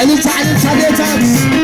እልልታ፣ እልልታ፣ ቤታት።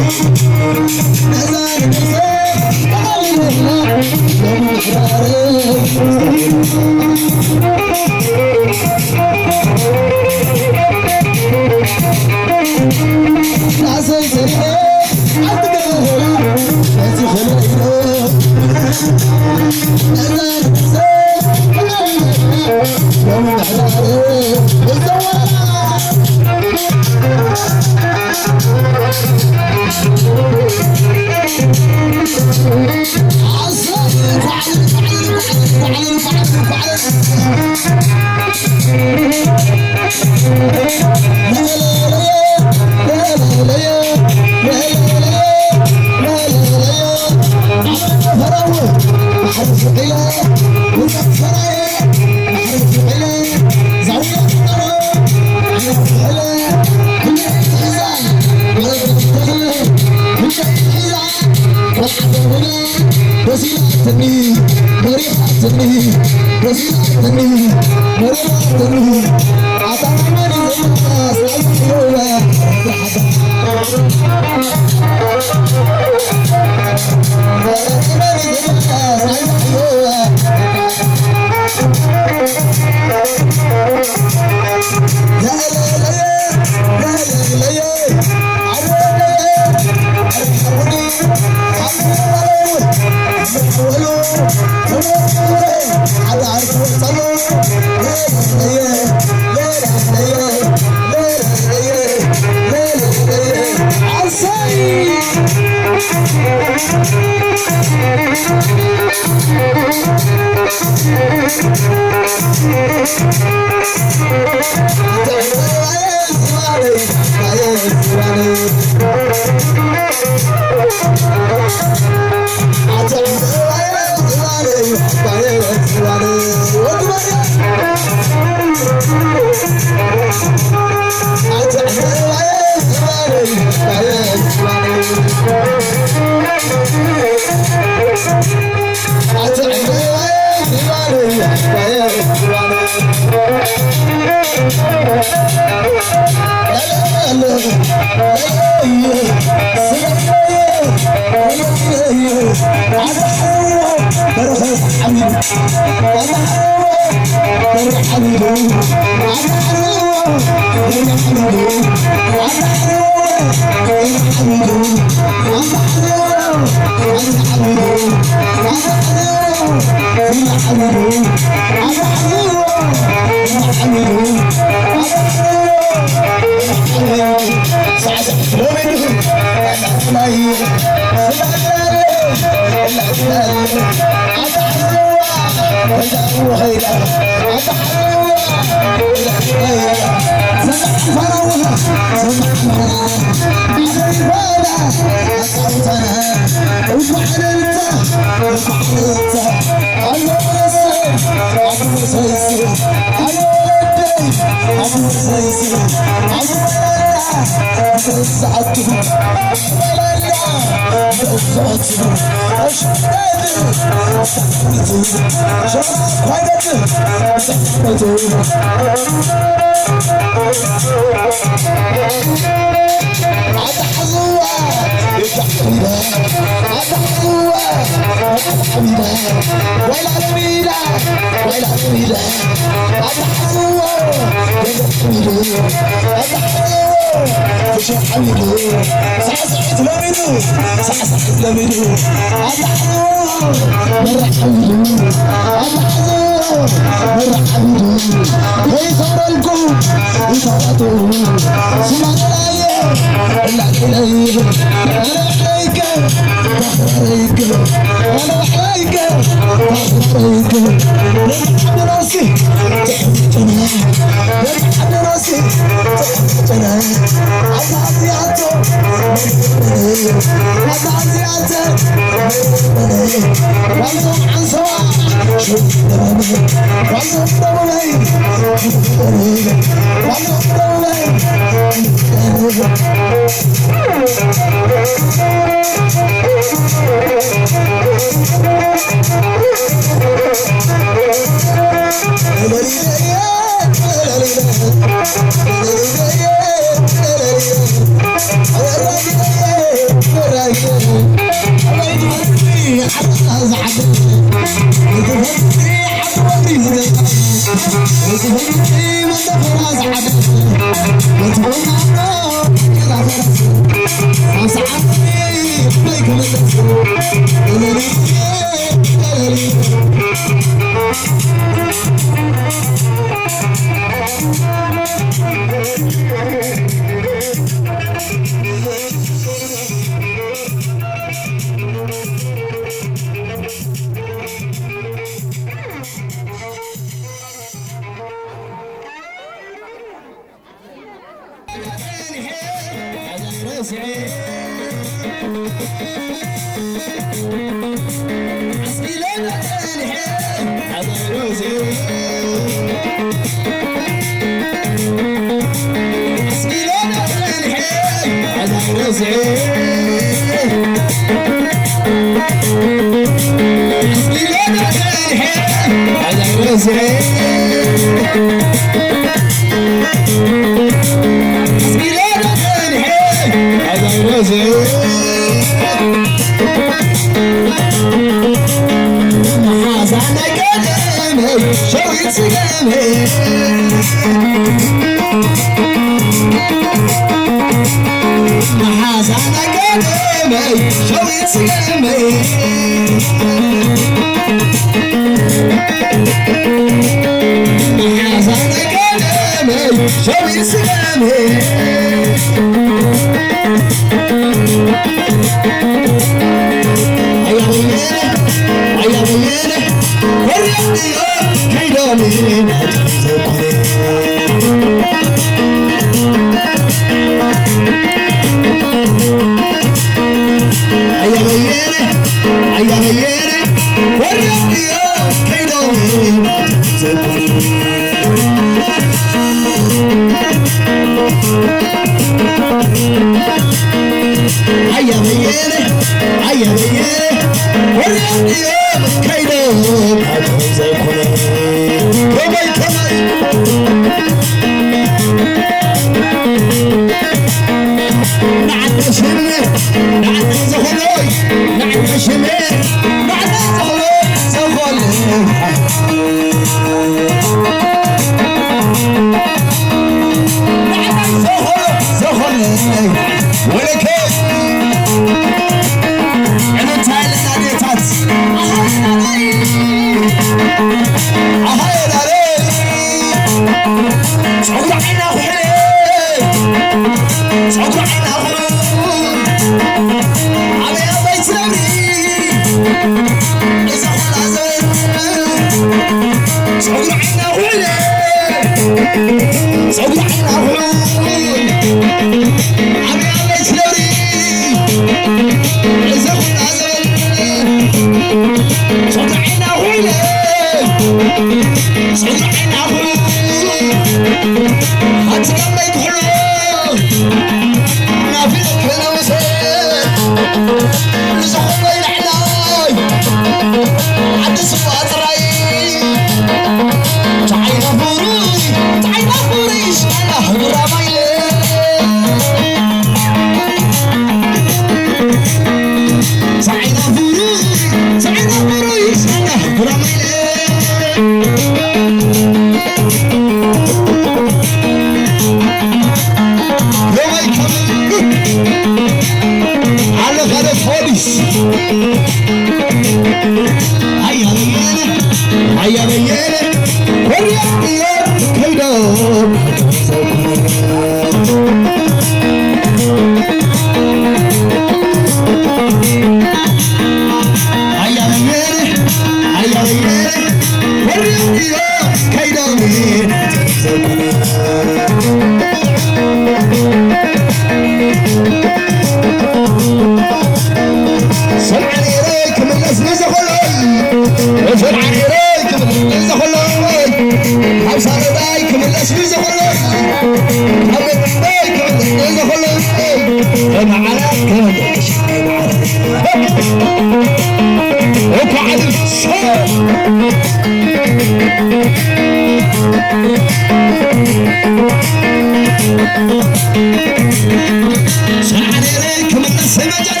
ሸዓኔረይ ክምለስ መጀራ፣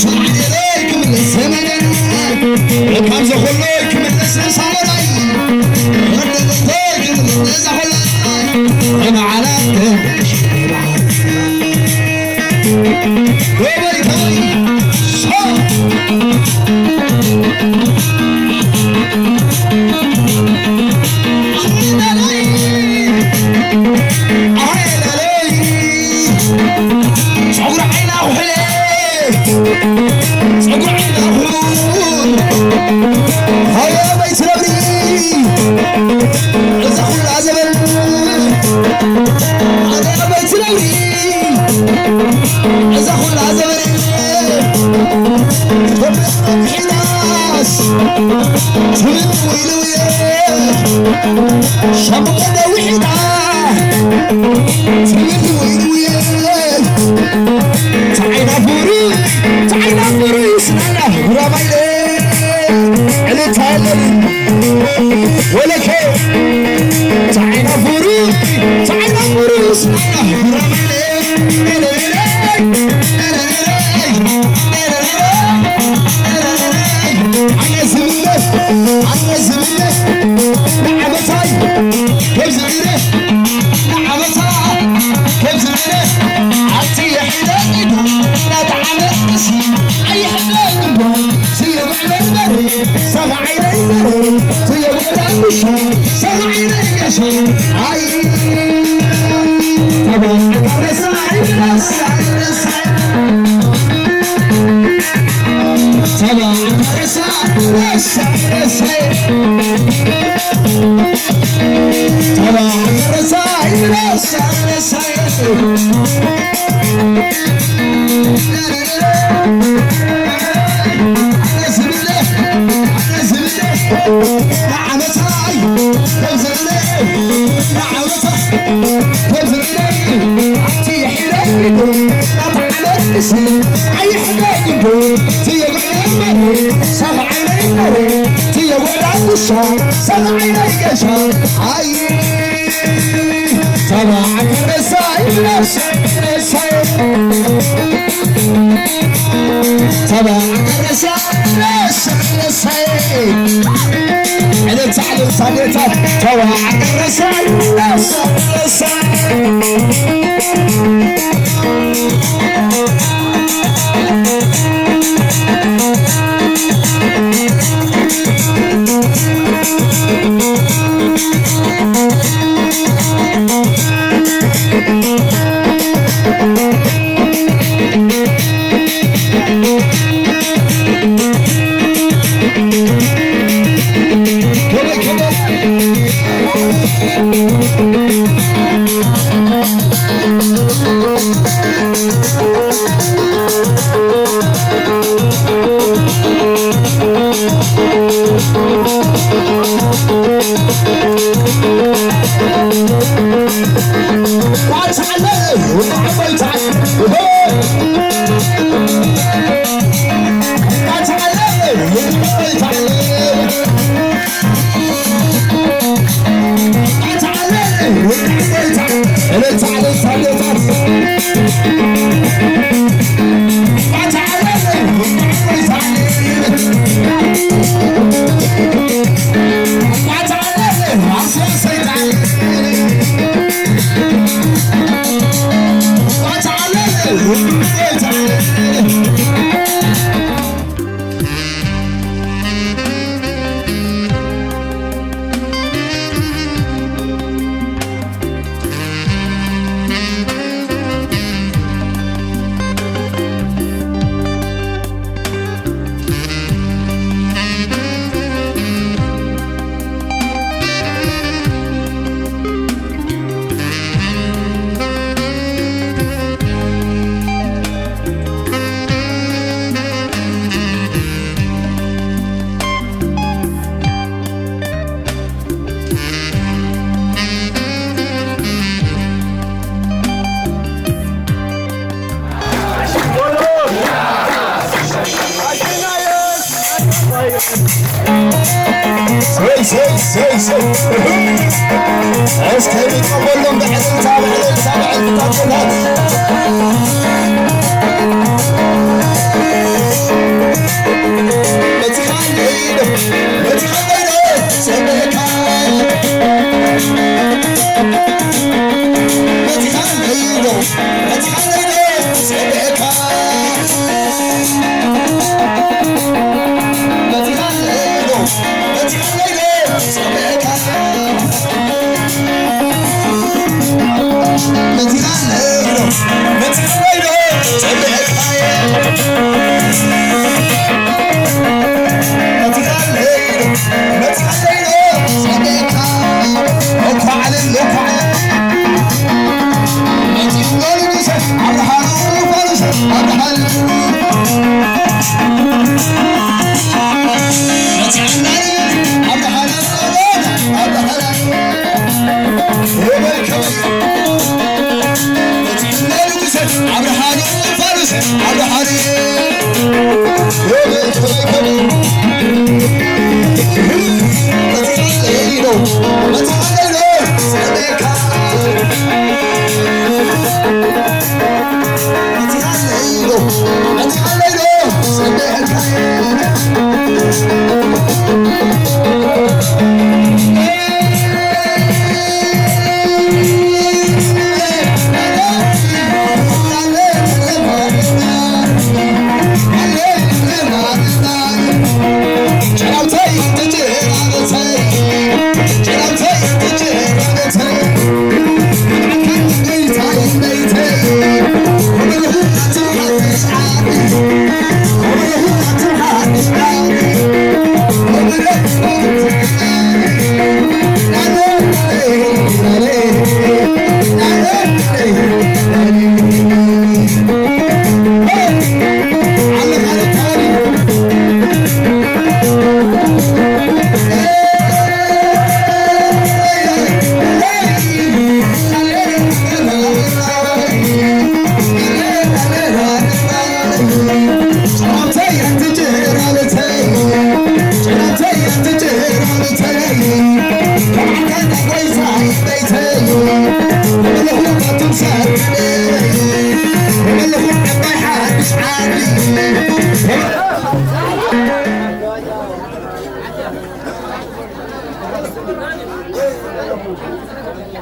ሸዓኔረይ ክምለስ መጀራ፣ ካብ ዘኾሎ ክምለስ ሳሙራይ፣ ወዲ ዘኾሎ ክምለስ ሳሙራይ፣ መዓላት እዛ ኩላ ዘበነ ሒዳስ ትብል ኢሉ እየ ሸምበቆ ደዊሒዳ ትብል ኢሉ እየ ተዓይና ፍሩ ተዓይና ፍሩ ይስናና ጉራማይለ ዕልልታ የለን ወለከ ተዓይና ፍሩ ተዓይና ፍሩ ይስናና ጉራማይለ ሰይ፣ ሰይ፣ ሰይ። እስከ ንቀበሎም ብዕልልታ፣ ብዕልልታ፣ ብዕልልታ፣ ብዕልልታ። መጺኻለይ ዶ፣ መጺኻለይ ዶ፣ ጸበካ። መጺኻለይ ዶ፣ መጺኻለይ ዶ፣ ጸበካ። መጺኻለይ ዶ፣ መጺኻለይ ዶ፣ ጸበካ።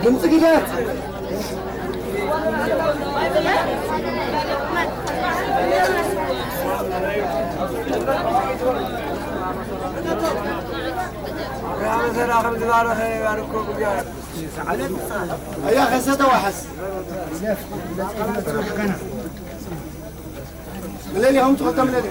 ድምፂ ግደፍ። ኣያ ከሰተ ዋሕስ ምለሊኹም ትኸተም ለሊ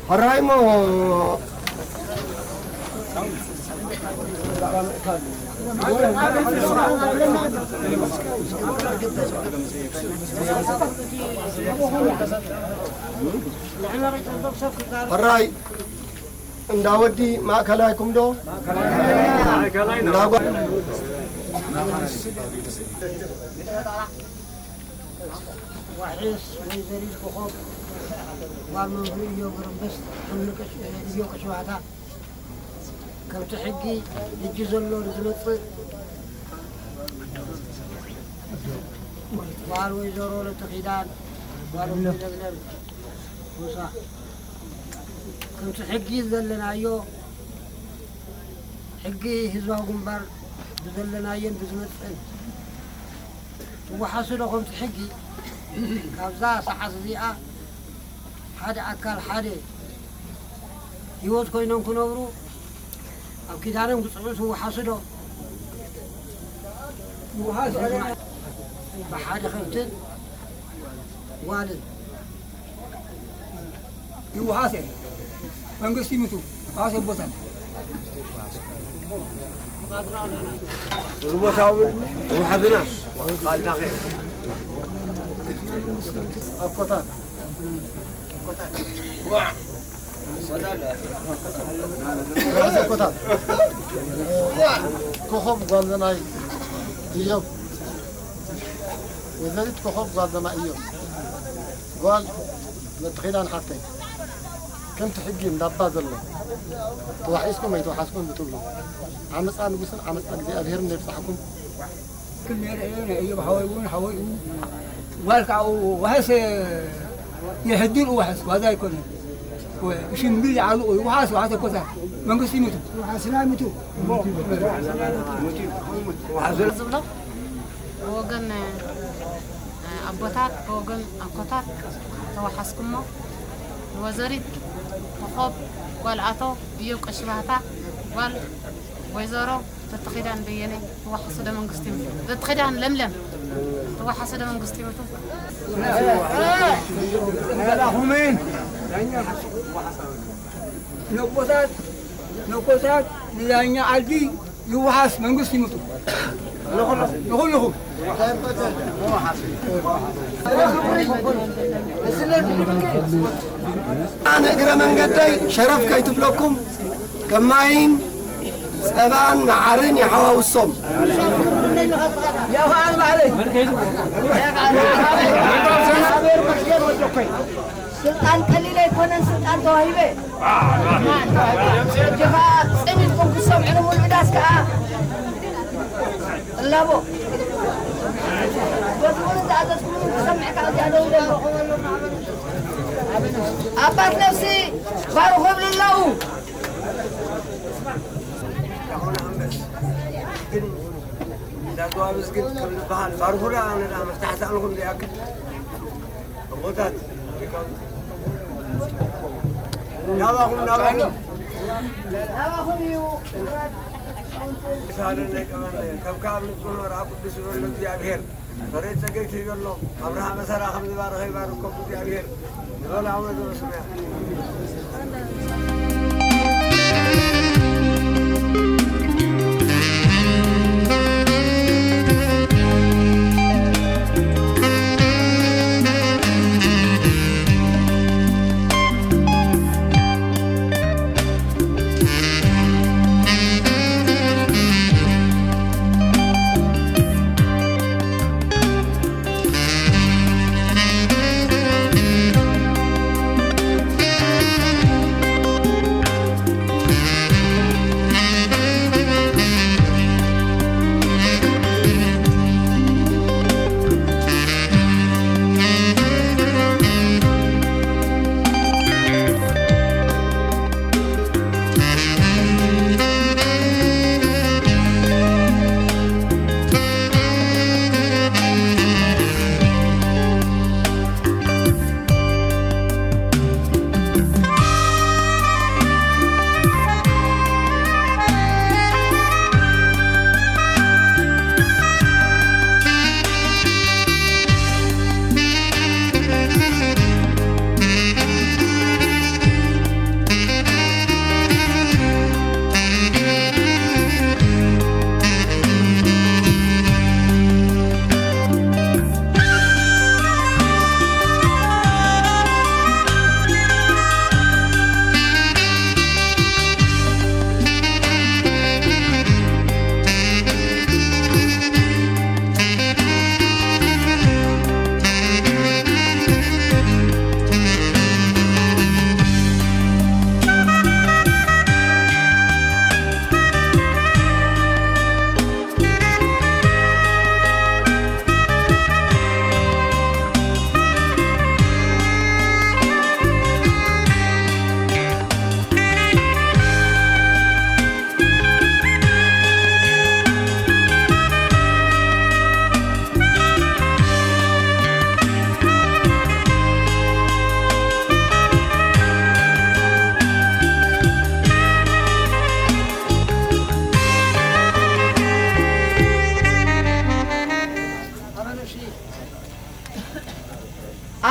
ሕራይሞ ሕራይ እንዳ ወዲ ማእከላይኩም ዶ? እንዳ ጓ- ዋሒስ ወይዘሪት ኮኾብ ጓል መምህር እዮ ጎረምበስ ሕምልቅሽ እዮ ቅሽባታ ከምቲ ሕጊ ሕጂ ዘሎ ንዝመጽእ ጓል ወይዘሮ ለተኺዳን ጓል ለምለም ሙሳ ከምቲ ሕጊ ዘለናዮ ሕጊ ህዝባዊ ግንባር ብዘለናዮን ብዝመፅእን ትወሓሱ ዶ? ከምቲ ሕጊ ካብዛ ሰዓት እዚኣ ሓደ ኣካል ሓደ ህይወት ኮይኖም ክነብሩ ኣብ ኪዳኖም ክፅንዑ ትወሓሱ ዶ? ይወሓስ። ብሓደ ከብትን ጓልን ይወሓስ። መንግስቲ ይምቱ። ኣሰ ቦታ እዚ ቦታ እውን ይወሓዝና። ቃልናኸ ኣኮታት ኣኮታት ኮኾብ ጓል ዘማይ እዮም። ወይዘሪት ኮኾብ ጓል ዘማይ እዮም። ጓል መትኺዳን ሓፍተይ ከምቲ ሕጊ እንዳባ ዘሎ ተዋሒስኩም ኣይተዋሓስኩም ብትብሉ ዓመፃ ንጉስን ዓመፃ እግዚኣብሄርን ነብፃሕኩም። ክም ነይረ እየ፣ ናይ እዮብ ሓወይ እውን ሓወይ እዩ። ጓል ከዓ ዋሕስ የሕድር ዋሕስ ዋዛ ኣይኮነን። ሽምብል ይዓልቑ ይዋሓስ ዋሕስ ኮታ መንግስቲ ይሙቱ። ዋሕስና ይሙቱ። ዝብሎ ብወገን ኣቦታት ብወገን ኣኮታት ተዋሓስኩሞ። ወዘሪት ኮኾብ ጓል ኣቶ እዮብ ቀሺ ባህታ ጓል ወይዘሮ ተተኺዳን በየነ ተዋሓሰ ደ መንግስቲ ይሙቱ። ተተኺዳን ለምለም ተዋሓሰ ደ መንግስቲ ይሙቱ። ነቦታት ነኮታት ንዳኛ ዓዲ ይውሓስ መንግስቲ ይሙቱ። ንኹልኹም ኣነ እግረ መንገደይ ሸረፍ ከይትብለኩም ከማይን ጸባን መዓርን ይሓዋውሶም። ያኸኣል ባዕለይ ስልጣን ቀሊል ኣይኮነን፣ ስልጣን ተዋሂበ። እጅኻ ጽን ኢልኩም ክትሰምዑ ንምሉእ ዳስ ከኣ እላቦ። በዚ እውን ዝኣዘዝኩምውን ክሰምዕ ከኣ እዚኣ ደው ኢለ ኣለኹ። ኣባት ነፍሲ ባርኹ ይብሉ ኣለዉ። ግን እንዳ ተዋብስ ግን ከም ዝበሃል ባርኹ ደኣ ኣነ ደኣ መፍታሕ ሰኣልኹም ዝኣክል ኣቦታት ናባኹም ናባኹም ናባኹም እዩ። ሳለን ደቂ መን ከም ካብ ንጹህ መርኣ ቅዱስ ይበሎ እግዚኣብሔር። ፈረድ ጸገይ ትህበሎ ኣብርሃ መሰራ ከም ዝባረኸ ይባርኮም እግዚኣብሔር። ንበል ኣቡነ ዘበሰማያት።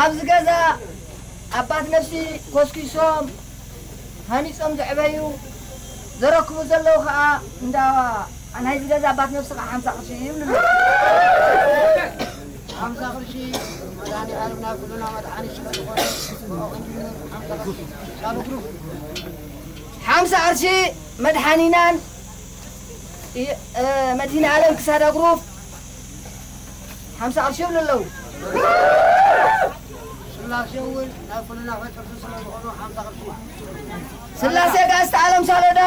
ኣብዚ ገዛ ኣባት ነፍሲ ኮስኪሶም ሃኒጾም ዘዕበዩ ዘረክቡ ዘለዉ ከኣ እንዳ ናይዚ ገዛ ኣባት ነፍሲ ከኣ ሓምሳ ቅርሺ ይብሉ። ሓምሳ ቅርሺ ሓምሳ ቅርሺ መድሓኒናን መድህን ኣለም ክሳዳ ግሩፍ ሓምሳ ቅርሺ ይብሉ ኣለዉ። ስላሴ እውን ናይ ኩልና ፈጠርቲ ስለ ዝኾኑ ሓምሳ ቅርሺ። ስላሴ ጋስት ኣለም ሳሎዳ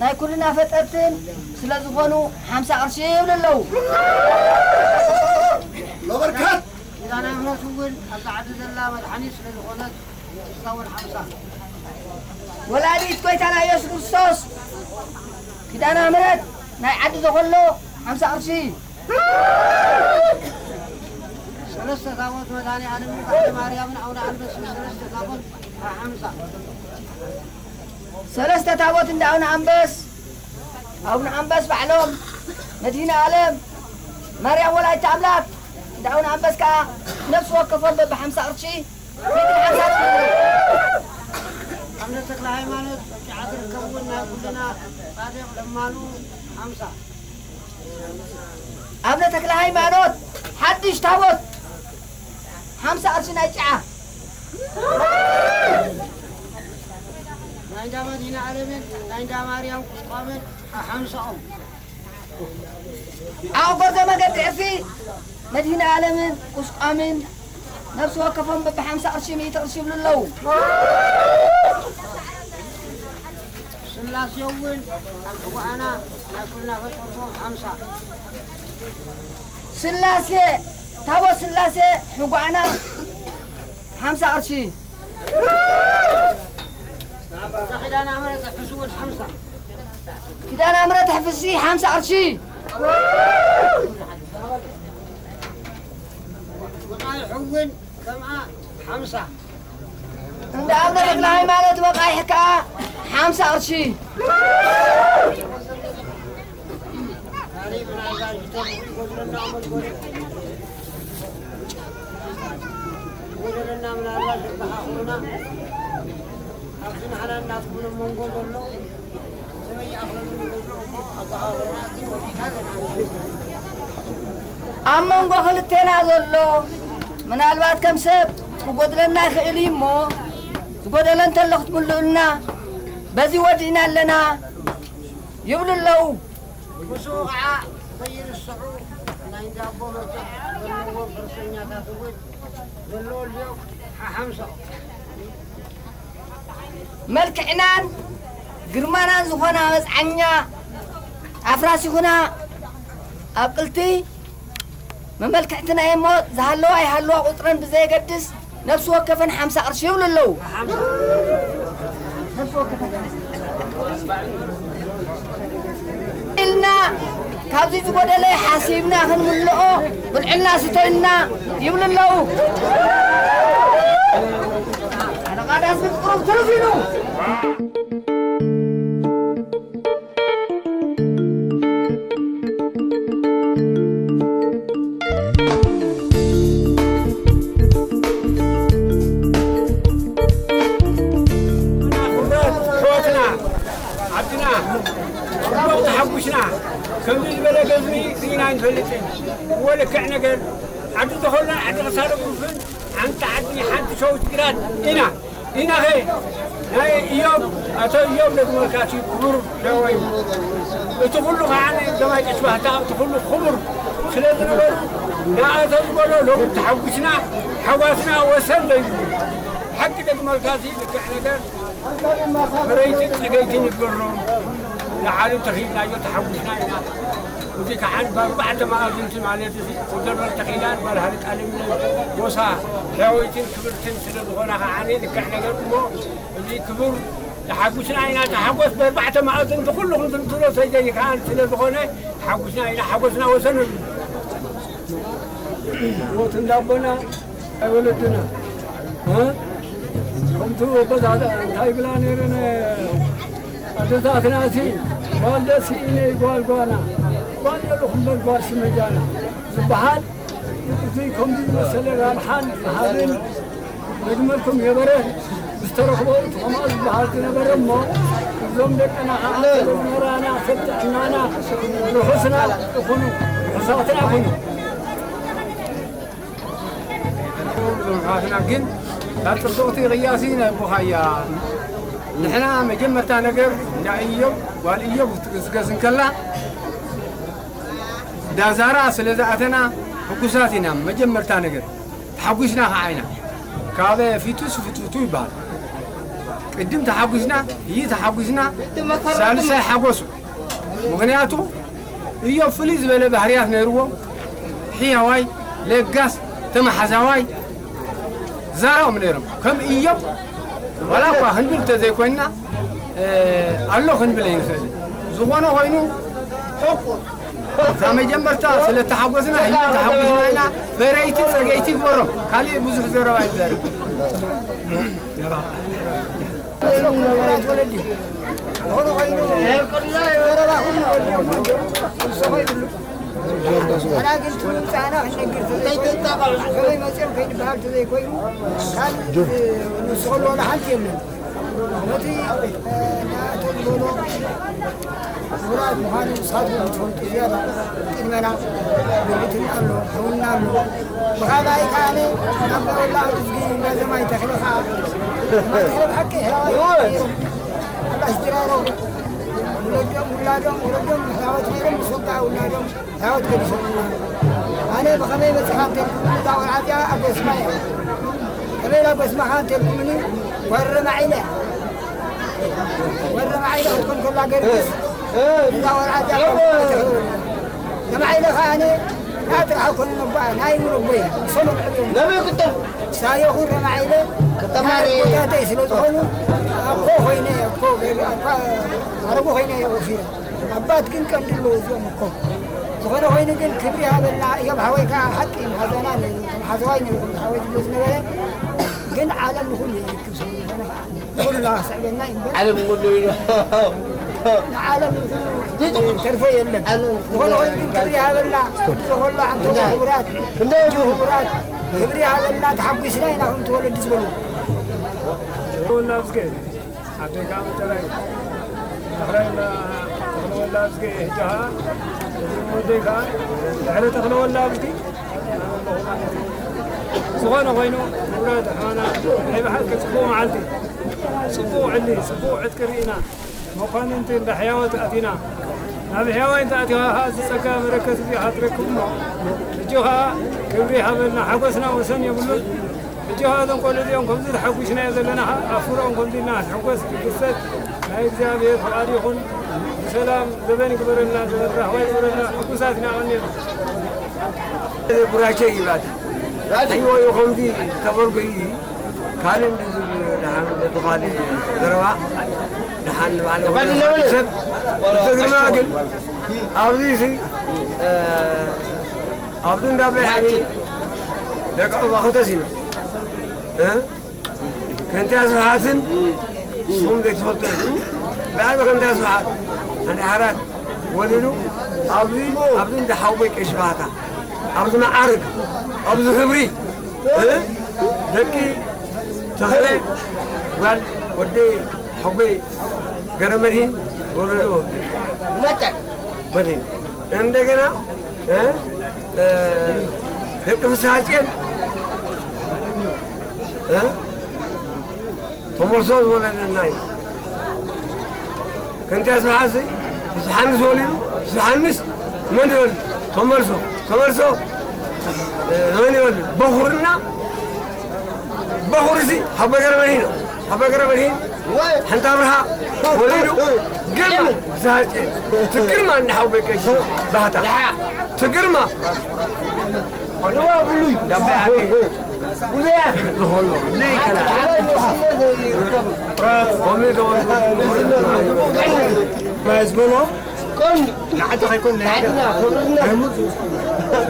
ናይ ኩልና ፈጠርትን ስለ ዝኾኑ ሓምሳ ቅርሺ ይብሉ ኣለዉ። ኪዳነ ምሕረት እውን ኣብዛ ዓዲ ዘላ መድሓኒት ስለ ዝኾነት ንሳ እውን ሓምሳ። ወላዲት ጎይታና ኢየሱስ ክርስቶስ ኪዳነ ምሕረት ናይ ዓዲ ዘኸሎ ሓምሳ ቅርሺ። ሰለስተ ታቦት መድኃኔ ዓለምን ባሕሪ ማርያምን ኣቡነ ኣንበስን ሰለስተ ታቦት ሓምሳ። ሰለስተ ታቦት እንዳ ኣቡነ ኣንበስ፣ ኣቡነ ኣንበስ ባዕሎም፣ መድኃኔ ዓለም፣ ማርያም ወላዲተ ኣምላክ፣ እንዳ ኣቡነ ኣንበስ ከዓ ነፍሲ ወከፎም በብሓምሳ ቅርሺ፣ ሜትር ሓምሳ ቅርሺ። ኣቡነ ተክለ ሃይማኖት በብዓ ዝርከብውን ናይ ኩልና ጻድቕ ለማኑ ሓምሳ። ኣቡነ ተክለ ሃይማኖት ሓድሽ ታቦት ሓምሳ ቅርሺ ናይ ጭዓ። ናይ እንዳ መድኃኔ ዓለምን ናይ እንዳ ማርያም ቁስቋምን ሓምሳኦም። ኣብ ጎርዞ መገዲ ዕርፊ መድኃኔ ዓለምን ቁስቋምን ነፍሲ ወከፎም በብሓምሳ ቅርሺ፣ ሚእቲ ቅርሺ ይብሉ ኣለዉ። ስላሴ እውን ኣብ ሕዋኣና ናይ ኩልና ፈጠርቶም ሓምሳ። ስላሴ፣ ታቦት ስላሴ ሕዋኣና ሓምሳ ቅርሺ። ኪዳነ ምሕረት ሕፍሲ እውን ሓምሳ። ኪዳነ ምሕረት ሕፍሲ ሓምሳ ቅርሺ። ወቃይሕ እውን ከምኣ ሓምሳ። እንዳ ኣቡነ ተክለ ሃይማኖት ወቃይሕ ከኣ ሓምሳ ቅርሺ። ካሊእ ምናልባት ዝተረፉ ይጎድለና፣ መዝጎድ ይጎድለና፣ ምናልባት ዘበኻኽሩና ኣብዚ ንሕና እናትኩም መንጎ ዘሎ ሰበይ ይኣኽለሉ ይጎድሎ እሞ ኣበኻኽሩና። ኣብ መንጎ ክልቴና ዘሎ ምናልባት ከም ሰብ ክጎድለና ይኽእል እዩ እሞ ዝጎደለ እንተሎ ክትምልኡልና በዚ ወዲእና ኣለና ይብሉ ኣለዉ። ምስኡ ኸዓ ዘይርስዑ ናይ እንዳ ኣቦ መርትዕ ዘለዎም ፈረሰኛታት እውን ዘለዉ ኣልዮም ሓሓምሳ። መልክዕናን ግርማናን ዝኾና መጽዓኛ ኣፍራሲኹና ኣብ ቅልቲ መመልክዕትና እሞ ዝሃለዋ ይሃለዋ ቁጽረን ብዘየገድስ ነፍሲ ወከፈን ሓምሳ ቅርሺ ይብሉ ኣለዉ። ኢልና ካብዚ ዝጎደለ ሓሲብና ክንምልኦ ብልዕልና ስተይልና ይብሉ ኣለዉ። ኣለቓ ዳስ ግን ቁሩብ ትርፍ ኢሉ። ኣሕዋትና ዓድና፣ ጽቡቕ ተሓጒስና፣ ከምዚ ዝበለ ገዝሚ ርኢና ኣይንፈልጥን። እወ፣ ልክዕ ነገር፣ ዓዲ ተኾልና፣ ዓዲ ክሳለ ብሩኽን፣ ሓንቲ ዓዲ፣ ሓንቲ ሸዊት ግራት ኢና። ኢናኸ ናይ ኢዮብ፣ ኣቶ ኢዮብ ነግመልካሲ ክቡር ደወይ፣ እቲ ኩሉ ከዓ ደማይ ጭሽ ባህታ፣ እቲ ኩሉ ክቡር ስለ ዝነበሩ፣ ንኣቶ ዝበሎ ሎሚ ተሓጒስና፣ ሓጓስና ወሰን ዘይብሉ። ሓቂ ደግመልካሲ ልክዕ ነገር፣ በረይቲ ጸገይቲ ንግበሮ፣ ንዓለም ተኺልናዮ ተሓጒስና ኢና። እዚ ከዓ ብኣርባዕተ መኣዝንቲ ማለት እዚ፣ ወደበር ተኺላን ጓል ሃለቃ ለምለም ጎሳ ሕያወይትን ክብርትን ስለ ዝኾና ከዓ ልክዕ ነገር እሞ፣ እዚ ክቡር ተሓጒስና ኢና። ተሓጎስ ብኣርባዕተ መኣዝንቲ ኩሉ ክንትንትኖ ዘይከኣል ስለ ዝኾነ፣ ተሓጒስና ኢና። ሓጎስና ወሰን የብሉን። ሞት እንዳቦና ኣይወለድና። እ? ከምቲ ኣቦታት እንታይ ይብላ ነይረን ኣደታትናሲ፣ ጓል ደስ ኢለይ ጓል ጓና፣ ጓል የብልኹም በል ጓል ስመጃና ዝበሃል፣ እዚ ከምዚ ዝመሰለ ራብሓን ረሃብን ነግመልኩም የበረ ዝተረኽቦ እቲ ከምኣ ዝበሃል ዝነበረ እሞ፣ እዞም ደቅና ከዓ ስለ ዝመራና ሰብ ጥዕናና ርሑስና ይኹኑ፣ ርሑሳትና ይኹኑ። ኣሕዋትና ግን ካብ ጽብቕቲ ቅያሲ ናይ ኣቦኻ እያ። ንሕና መጀመርታ ነገር እንዳ እዮብ ጓል እዮብ ክትግስገስ እንከላ እንዳ ዛራ ስለ ዝኣተና ሕጉሳት ኢና። መጀመርታ ነገር ተሓጒስና ከዓ ኢና። ካብ ፊቱስ ፍትፍቱ ይበሃል። ቅድም ተሓጒስና፣ ይህ ተሓጒስና፣ ሳልሳይ ሓጎሱ። ምኽንያቱ እዮብ ፍልይ ዝበለ ባህርያት ነይርዎ። ሕያዋይ፣ ለጋስ፣ ተመሓዛዋይ ዛራኦም ነይሮም። ከም እዮብ ዋላ እኳ ክንብል እንተዘይኮይንና፣ እ፣ ኣሎ ክንብል ኣይንኽእል። ዝኾነ ኮይኑ እታ መጀመርታ ስለ ተሓጎስና፣ ህይወት ተሓጒስና ኢና። ፈረይቲ ጸገይቲ ግበሮም። ካሊእ ብዙሕ ዘረባ ይዛረብ። ኣና ግን እቲ ምምጻእና ክንነግር ተዘይኮይኑ፣ ከመይ መጺኦም ከይንበሃል ተዘይኮይኑ፣ ካልእ ንስቕሎ ዋላ ሓንቲ የለን። ነቲ፣ እ፣ ናእቶ ዝበሎ ውራድ ምዃኑ ንስኻትኩም ትፈልጡ ዝያዳ ቅድመና። ብሕትና ኣሎ፣ ሕውና ኣሎ። ብኻልኣይ ከኣ ናብ ወላ ኣብ እዝጊ እንዳዘማይ ተኽለ ከኣ፣ ተኽለ ብሓቂ ሕያዋይ ነይሮም። ኣላሽ ድራሮም፣ ውለዶም፣ ውላዶም፣ ውለዶም ሕያወት ነይሮም፣ ምስ ወግኣ ውላዶም ሕያወት ገዲሶምና። ኣነ ብኸመይ መጺኻ እንተልኩምኒ፣ እዛ ቆልዓ እዚኣ ኣጎስማ እያ። ከመይ ኢላ ኣጎስማኻ እንተልኩምኒ፣ ጓል ረማዒለ እያ። ጓል ረማዒለ ክትኮን ከላ ገርግስ፣ እዛ ቆልዓ እዚኣ ረማዒለ ከኣ ኣነ፣ ንዓ ጥራሕ ኣይኮነን ኣቦኣ፣ ናይ እውን ኣቦይ እያ። ንሶም እዮም። ነመይ ክጠም? ሳየኹን ረማዒለ ከተማ ናይ ኣቦታተይ ስለ ዝኾኑ፣ ኣቦ ኮይነ፣ ኣቦ ገ-፣ ኣባ-፣ ኣረጉ ኮይነ እየ ወፊረ። ኣባት ግን ቀንዲ ኣለዎ እዚኦም እኮ። ዝኾነ ኮይኑ ግን ክብሪ ሃበልና። እዮም ሓወይ ከዓ ሓቂ መሓዛና ነይሩ፣ ከም ሓዘዋይ ነይሩ፣ ከም ሓወይ ዝብሎ ዝነበረ። ግን ዓለም ንኹሉ ይርክብ ስለ ዝኾነ ከዓ ንኹልና ክስዕበና እዩ እምበር። ዓለም ንኹሉ እዩ። ንዓለም ንኹሉ ተርፎ የለን። ዓለም ዝኾነ ኮይኑ ግን ክብሪ ሃበልና። ዝኾሎ ዓንተቦ ክቡራት፣ ክንደይ እዩ? ክቡራት፣ ክብሪ ሃበልና። ተሓጒስና ኢና ከምቲ ወለዲ ዝበሉ። ወላ ምስገን። ኣዴካ መጠራይ። ኣኽራይና ተኽለወላ ኣብዝጊ። ሕጂ ኸዓ እዚ ወደይ ኸዓ ድሕሪ ተኽለወላ ኣብዝጊ። ዝኾነ ኾይኑ፣ ክቡራት ኣሕዋና፣ ናይ ብሓቂ ጽቡቕ መዓልቲ፣ ጽቡቕ ዕሊ፣ ጽቡቕ ዕጥቂ ርኢና፣ መኳንንቲ እንዳ ሕያወት ኣቲና፣ ናብ ሕያዋይ እንተ ኣቲኻ ኸዓ እዚ ጸጋ በረከት እዚ ኢኻ ትረክብ እሞ፣ ሕጂ ኸዓ ክብሪ ሃበልና፣ ሓጎስና ወሰን የብሉን። ሕጂ ኸዓ እዞም ቆልዑ እዚኦም ከምዚ ተሓጒስናዮ ዘለና ኸዓ ኣፍሮም ከምዚ ኢልና ንሕጎስ ንድሰት። ናይ እግዚኣብሔር ፍቓድ ይኹን። ብሰላም ዘበን ይግበረልና፣ ዘበን ራህዋ ይግበረልና። ሕጉሳት ኢና ቀኒና። ቡራኬ ይባል። ሕይወ ከምዚ ተበርጎ እዩ። ካልእ እንዲ ዝብል ደሓን በቲ ካልእ ዘረባ ደሓን ንባዕሉ ሰብ። ብትግርኛ ግን ኣብዚ ሲ፣ እ፣ ኣብዚ እንዳ ብርሃኒ ደቂ ዑባኹ ተሲኖም፣ እ፣ ከንቲያ ስብሓትን ንስኹም ዘይትፈልጡ፣ ብዛዕባ ከንቲያ ስብሓት ሓንቲ ሓራት ወሊዱ ኣብዚ፣ ኣብዚ እንዳ ሓወይ ቀሺ ባህታ፣ ኣብዚ መዓርግ፣ ኣብዚ ክብሪ፣ እ፣ ደቂ ተኽለ ጓል ወዲ ሓወይ ገረመድሂን ወለዶ መጠን መድሂን እንደገና እ፣ እ፣ ደቂ ፍስሃጽዮን፣ እ፣ ተመልሶ ዝወለደና እዩ። ከምቲ ኣስብሓሲ፣ ኣስብሓንስ ወሊዱ፣ ኣስብሓንስ መን ይወልድ? ተመልሶ፣ ተመልሶ፣ እ፣ መን ይወልድ? በኹርና፣ በኹርሲ ሓወ ገረመድሂን ነው። ሓወ ገረመድሂን ሓንቲ ኣብርሃ ወሊዱ ግርማ ዝሃርጨ ትግርማ እንደ ሓወይ ቀሺ ባህታ ትግርማ ንዋ ብሉይ ዳባ ዓቢ ዝኾኖ ዘይከላ ኮሚ ማይ ዝበሎ ንዓዲ ከይኮን ናይ ሃገር ናይ ሙሉ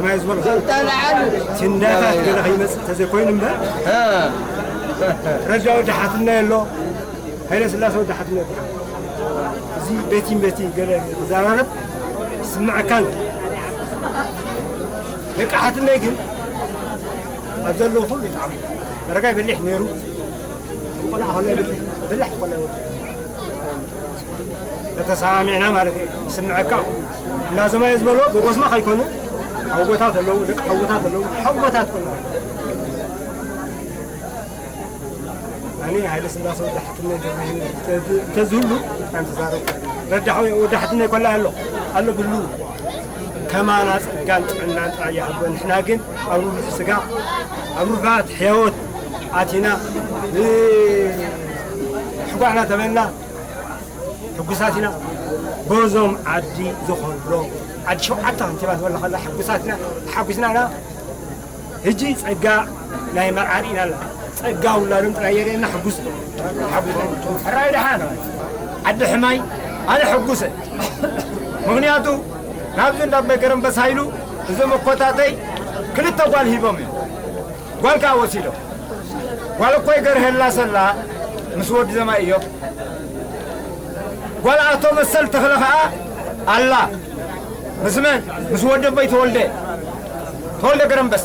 ማይ ዝበሎ ትንዳታት ገለ ከይመጽእ ተዘይኮይኑ እምበር ረዳ ወዲ ሓትና የሎ። ሃይለ ስላሴ ወዲ ሓትነ እዚ ቤቲን ቤቲ ገለ ዝዛራረብ ስምዐካን ደቂ ሓትነይ ግን ኣብ ዘለዉ ኩሉ ይጥዓሙ። መረጋይ በሊሕ ነይሩ። ቆልዓ ከሎ ይብልሕ፣ በላሕ ቆልዓ ይወዱ። ተተሰማሚዕና ማለት እዩ። ይስምዐካ። እናዘማየ ዝበሎ ጎጎስማ ከይኮኑ ሓውቦታት ኣለዉ፣ ደቂ ሓውቦታት ኣለዉ፣ ሓውቦታት ኣለዉ። እኔ ኃይለ ሥላሴ ወዲ ሓትነ ገብረህይወት ተዝህሉ ኣንተዛረብ ረዳሕ ወዲ ሓትነ ይኮላ ኣሎ ኣሎ ብሉ ከማና ጸጋን ጥዕናን ጥራይ ይሃቦ። ንሕና ግን ኣብ ርቡሕ ስጋ ኣብ ርቡሓት ሕያወት ኣቲና ሕጓዕና ተበልና ሕጉሳት ኢና። በዞም ዓዲ ዝኾሎ ዓዲ ሸውዓተ ከንቲባ ዝበላ ከላ ሕጉሳት ኢና ተሓጒስና ኢና። ሕጂ ጸጋ ናይ መርዓሪ ኢና ኣለና። ጸጋ ውላዶም ጥራይ የርእየና። ሕጉስ ሕራይ ደሓን ዓዲ ሕማይ ኣነ ሕጉሰ። ምኽንያቱ ናብዚ እንዳበይ ገረንበስ ሃይሉ እዞም መኮታተይ ክልተ ጓል ሂቦም እዮም። ጓል ከኣ ወሲዶም። ጓል እኮ ይገርሀላ ሰላ ምስ ወዲ ዘማይ እዮም። ጓል ኣቶ መሰል ተኽለ ኸኣ ኣላ። ምስ መን? ምስ ወደቦይ ተወልደ፣ ተወልደ ገረንበስ።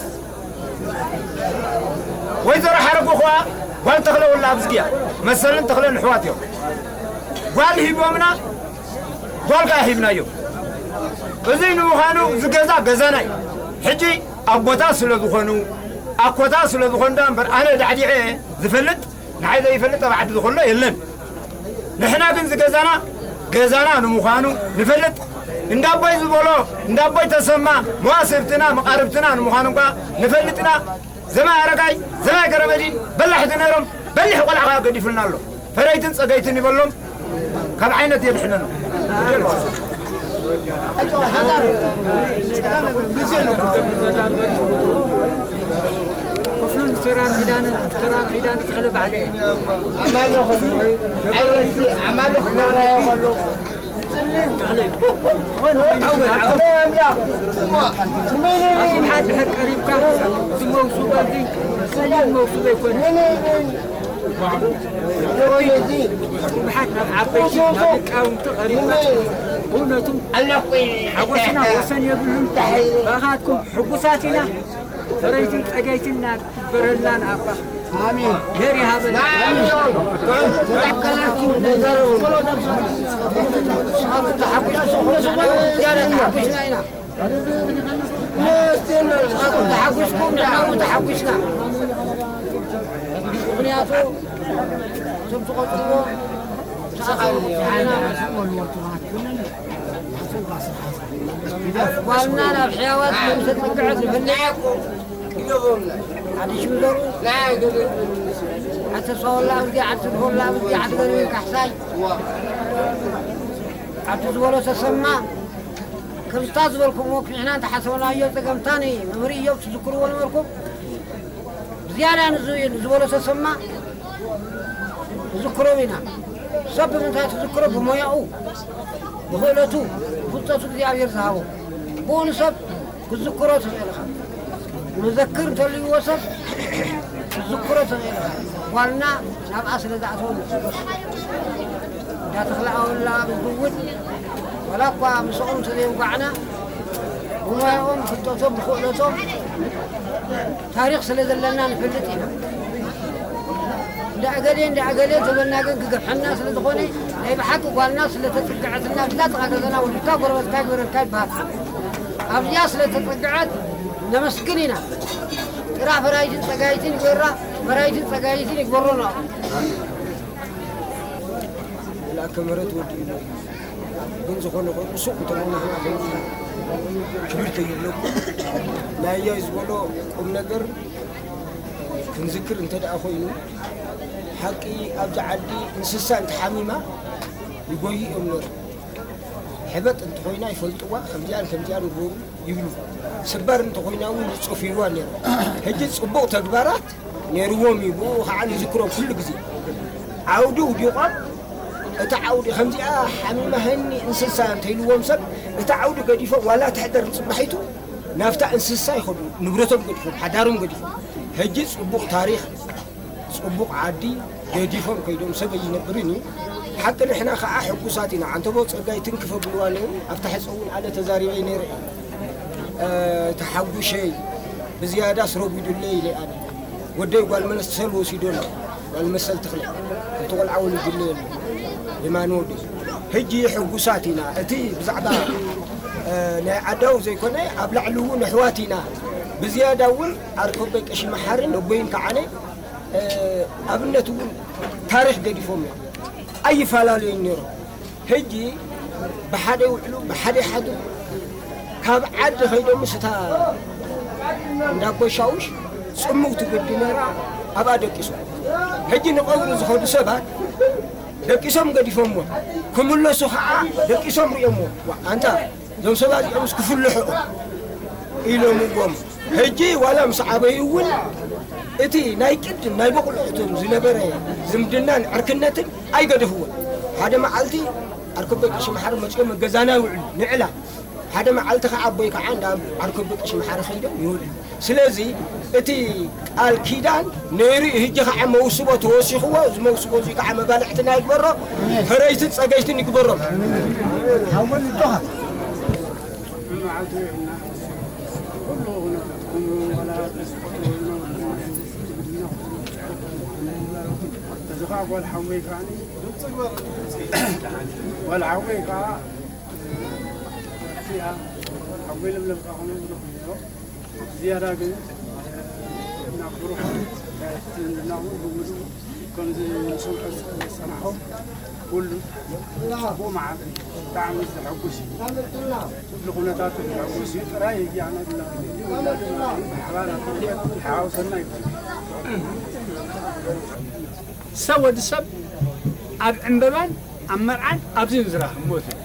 ወይዘሮ ሓረጉ ኸኣ ጓል ተኽለ ወላ ኣብዝጊያ። መሰልን ተኽለን ኣሕዋት እዮም። ጓል ሂቦምና፣ ጓል ከኣ ሂብናዮም። እዙይ ንምዃኑ እዚ ገዛ ገዛና እዩ። ሕጂ ኣቦታ ስለ ዝኾኑ፣ ኣኮታ ስለ ዝኾኑ ዳ እምበር ኣነ ዳዕዲዐ ዝፈልጥ ንዓይ ዘይፈልጥ ኣብ ዓዲ ዝኾሎ የለን። ንሕና ግን ዝገዛና ገዛና ንምዃኑ ንፈልጥ። እንዳቦይ ዝበሎ እንዳቦይ ተሰማ መዋስብትና መቓርብትና ንምዃኑ እንኳ ንፈልጥና። ዘማይ ኣረጋይ ዘማይ ገረመዲን በላሕቲ ነይሮም። በሊሕ ቆልዓ ገዲፉልና ኣሎ። ፈረይትን ጸገይትን ይበሎም ካብ ዓይነት የድሕነና። ክፍሉን ተራን ኪዳንን ተራን ኪዳን ተኽለ ባዕለ። ኣብ ሓደ ድሕር ቀሪብካ ዝመውሱ በልዲ ዝመውሱ ዘይኮነ። ብዙሓት ናብ ዓበይቲ ናብ ሊቃውንቲ ቀሪብና። ብእውነቱ ሓጎስና ወሰን የብሉን። ብኣኻትኩም ሕጉሳት ኢና። ፈረይትን ጸገይትን ኢና። በረላን ኣባ ኣሜን። ሄር ይሃበና። ተሓጒስኩም ንሕና እውን ተሓጒስና። ምኽንያቱ እቶም ትቖጽርዎ ጓልና ናብ ሕያዋት ከም ዝተጸግዐት ንፈልጥ። ዓዲ ሽምዘሩ፣ ዓዲ ተስፋ ወላ ኣብዝጊ፣ ዓዲ ስብሒ ወላ ኣብዝጊ፣ ዓዲ ገርቢ ካሕሳይ፣ ዓዲ ዝበሎ ተሰማ፣ ከምዝታ ዝበልኩምዎ ክሕና እንተሓሰብናዮ ጸገምታኒ መምህር ኢዮብ ትዝክርዎ ነበርኩም። ብዝያዳ ንዝ-፣ ንዝበሎ ተሰማ ንዝክሮም ኢና። ሰብ ብምንታይ ትዝክሮ? ብሞያኡ፣ ብኽእለቱ፣ ብፍልጠቱ እግዚኣብሔር ዝሃቦ። ብኡ ንሰብ ክትዝክሮ ትኽእል ኢኻ። መዘክር እንተልይዎ ሰብ ክትዝክሮ ትኽእል ኢኻ። ጓልና ናብኣ ስለ ዝኣተወ ንጽበስ። እንዳ ተኽለ ኣወላ ብዝውን ዋላ እኳ ምስኦም እንተዘይውጋዕና፣ ብሞያኦም፣ ብፍልጠቶም፣ ብኽእለቶም ታሪኽ ስለ ዘለና ንፈልጥ ኢና። እንዳ እገሌ፣ እንዳ እገሌ ተበልና ግን ክገፍሐና ስለ ዝኾነ፣ ናይ ብሓቂ ጓልና ስለ ተጽግዐትና፣ ብዛ ጥቓ ገዛና ወሊድካ ጎረበትካ ይግበረልካ ይበሃል። ኣብዚኣ ስለ ተጸግዐት ነመስግን ኢና። ጥራ ፈራይትን ጸጋይትን ይግበራ፣ ፈራይትን ጸጋይትን ይግበሮና። መልኣከ ምሕረት ወዲ ኢሉ ግን ዝኾነ ኮይኑ ሱቕ እንተኾነ ንሕና ከም ክብሪ ከይብለኩም ናይ ኣያይ ዝበሎ ቁም ነገር ክንዝክር እንተ ደኣ ኮይኑ፣ ሓቂ ኣብዚ ዓዲ እንስሳ እንተሓሚማ ይጎዩ እዮም ነይሮም። ሕበጥ እንተኾይና ይፈልጥዋ፣ ከምዚኣን ከምዚኣን ይግበሩ ይብሉ። ስባር እንተኾይና እውን ይጽፉይዋ ነይሮም። ሕጂ ጽቡቕ ተግባራት ነይርዎም እዩ። ብኡ ኸዓ ንዝክሮም ኩሉ ግዜ። ዓውዲ ውዲቖም፣ እቲ ዓውዲ ከምዚኣ ሓሚማህኒ እንስሳ እንተኢልዎም ሰብ፣ እቲ ዓውዲ ገዲፎም ዋላ ትሕደር ንጽባሒቱ ናብታ እንስሳ ይኸዱ። ንብረቶም ገዲፎም፣ ሓዳሮም ገዲፎም። ሕጂ ጽቡቕ ታሪኽ፣ ጽቡቕ ዓዲ ገዲፎም ከይዶም ሰብ ኣይነብርን እዩ። ሓቂ ንሕና ኸዓ ሕጉሳት ኢና። ዓንተቦ ጸጋይ ትንክፍ ኣብልዋ ነይሩ። ኣብታ ሕጸ እውን ኣነ ተዛሪበ ነይረ እየ። እ፣ ተሓጉሸይ ብዝያዳስ ረጒዱለይ ኢለ ኣነ። ወደይ ጓል መሰል ወሲዶና፣ ጓል መሰል ተኽለ። እቲ ቆልዓ ወሊዱለይ ኣሎ። የማነ ወደይ። ሕጂ ሕጉሳት ኢና። እቲ ብዛዕባ፣ እ፣ ናይ ዓዳው ዘይኮነ፣ ኣብ ላዕሊ እውን ኣሕዋት ኢና። ብዝያዳ እውን ዓርከበይ ቀሺ መሓርን ኣቦይን ከዓነ ኣብነት እውን ታሪኽ ገዲፎም እዮም። ኣይፈላለዩን ነይሮም። ሕጂ ብሓደ ይውዕሉ፣ ብሓደ ይሓድሩ። ካብ ዓዲ ከይዶም ምስታ እንዳ ጎሻውሽ ጽምው ትግዲ ነራ ኣብኣ ደቂሶም። ሕጂ ንቐብሩ ዝኸዱ ሰባት ደቂሶም ገዲፎምዎ። ክምለሱ ኸዓ ደቂሶም ርእዮምዎ። ዋ፣ ኣንታ እዞም ሰባት እዚኦምስ ክፍልሑ ኢሎምዎም። ሕጂ ዋላ ምስ ዓበዩ እውን እቲ ናይ ቅድም ናይ በቑልዑቶም ዝነበረ ዝምድናን ዕርክነትን ኣይገደፍዎን። ሓደ መዓልቲ ዓርከቦይ ቀሺ መሓሪ መጺኦም ገዛና ይውዕሉ ንዕላ። ሓደ መዓልቲ ከዓ ኣቦይ ከዓ እንዳ ዓርከቦይ ቀሺ መሓሪ ከይዶም ይውዕሉ። ስለዚ እቲ ቃል ኪዳን ነይሩ እዩ። ሕጂ ከዓ መውስቦ ተወሲኽዎ። እዚ መውስቦ እዚ ከዓ መባልዕትና ይግበሮ፣ ፈረይትን ጸገይትን ይግበሮም። ሓወን ይበሃል። መዓልቲ ይውዕልና። ኩሉ ኩነታትኩም ዋላ ተስፋ እዚ ኸዓ ጓል ሓወይ ከዓ ጓል ሓወይ ከዓ እቲኣ ሓወይ ለምለም ከዓ ኾነ ዝረኽቡ ዝያዳ ግን ናብ ብሩኽ ዝምድናኹም ብምሉኡ ከምዚ ንሰምዖ ዝጸናሕኹም ኩሉ ጽቡቕ መዓልቲ ብጣዕሚ ዘሐጉስ እዩ። ኩሉ ኩነታቱ ዘሐጉስ እዩ። ጥራይ እያ ነብላ ብሓባር ኣብ ሓዋውሰና ይበል። ሰብ ወዲ ሰብ ኣብ ዕምበባን ኣብ መርዓን ኣብዚ ንዝራኸብ ሞት እዩ።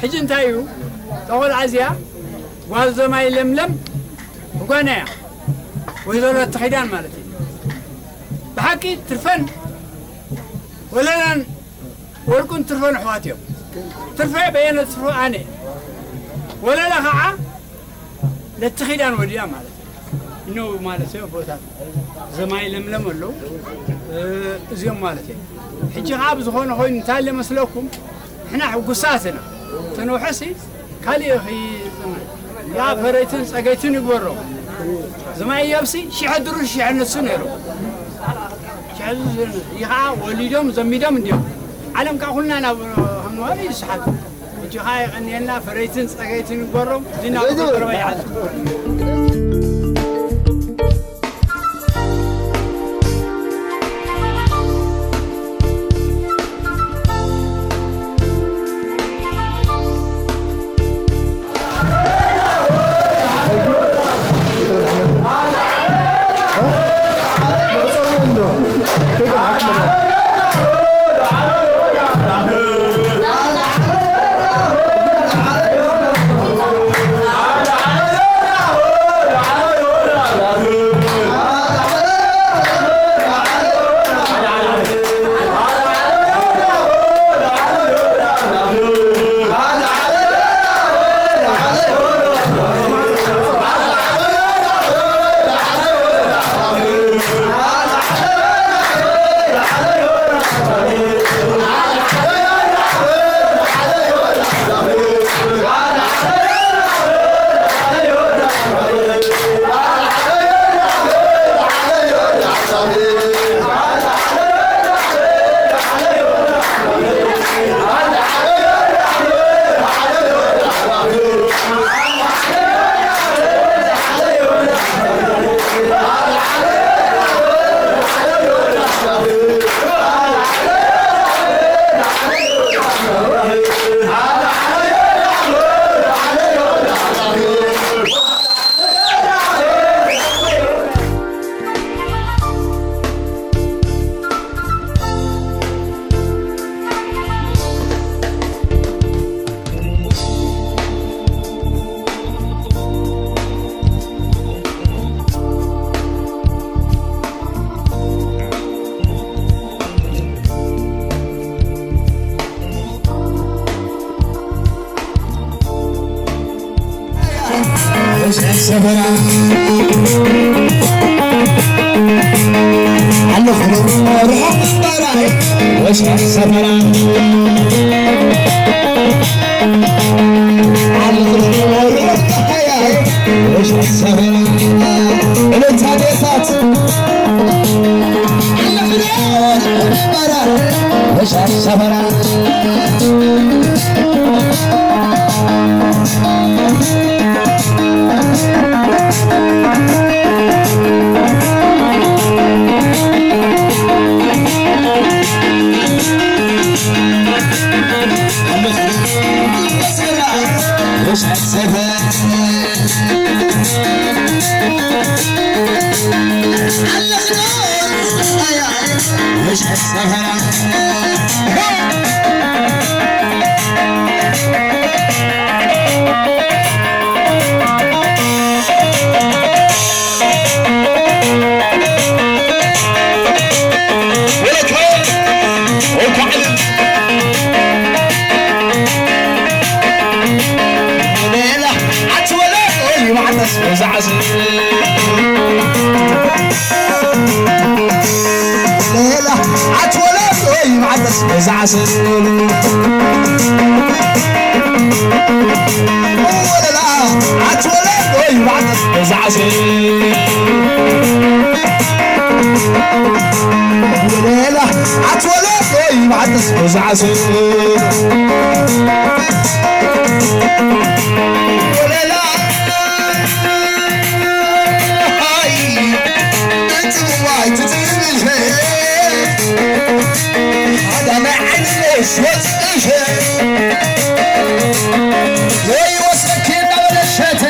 ሕጂ እንታይ እዩ? እታ ቆልዓ እዚኣ ጓል ዘማይ ለምለም ጓና እያ። ወይዘሮ ትኺዳን ማለት እዩ። ብሓቂ ትርፈን ወለላን ወርቁን ትርፈን ኣሕዋት እዮም። ትርፈ በየነ ትርፈ ኣነ። ወለላ ኸዓ ለትኺዳን ወዲያ ማለት እዩ። እነው ማለት እዩ ኣቦታት ዘማይ ለምለም ኣለዉ። እ፣ እዚኦም ማለት እዩ። ሕጂ ኸዓ ብዝኾነ ኮይኑ እንታይ ኣለ መስለኩም? ንሕና ሕጉሳት ኢና። ተነውሐሲ ካሊእ ኺ-፣ ያ ፈረይትን ጸገይትን ይግበሮ። ዘማይ እዮብሲ ሽሕ ድሩ ሽሕ ነሱ ነይሩ። ሽሕ ድሩ ይኻ ወሊዶም ዘሚዶም እንዲዮም። ዓለም ከዓ ኩልና ናብ ሃምዋሪ ይስሓት። እጅኻ የቐንየልና፣ ፈረይትን ጸገይትን ይግበሮም። ዲና ዘይትብል። ይግበሮ ይዓዝ። ወለላ ኣትወለዶ ይባዓል በዛ ዓሰል ወለላ ኣይ ጽምዋይ ትጽምልሄ ኣዳናይ ዓይንለሽ ወጽእሸ ወይ ወስለኪ እናበለሸተ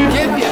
ኢትዮጵያ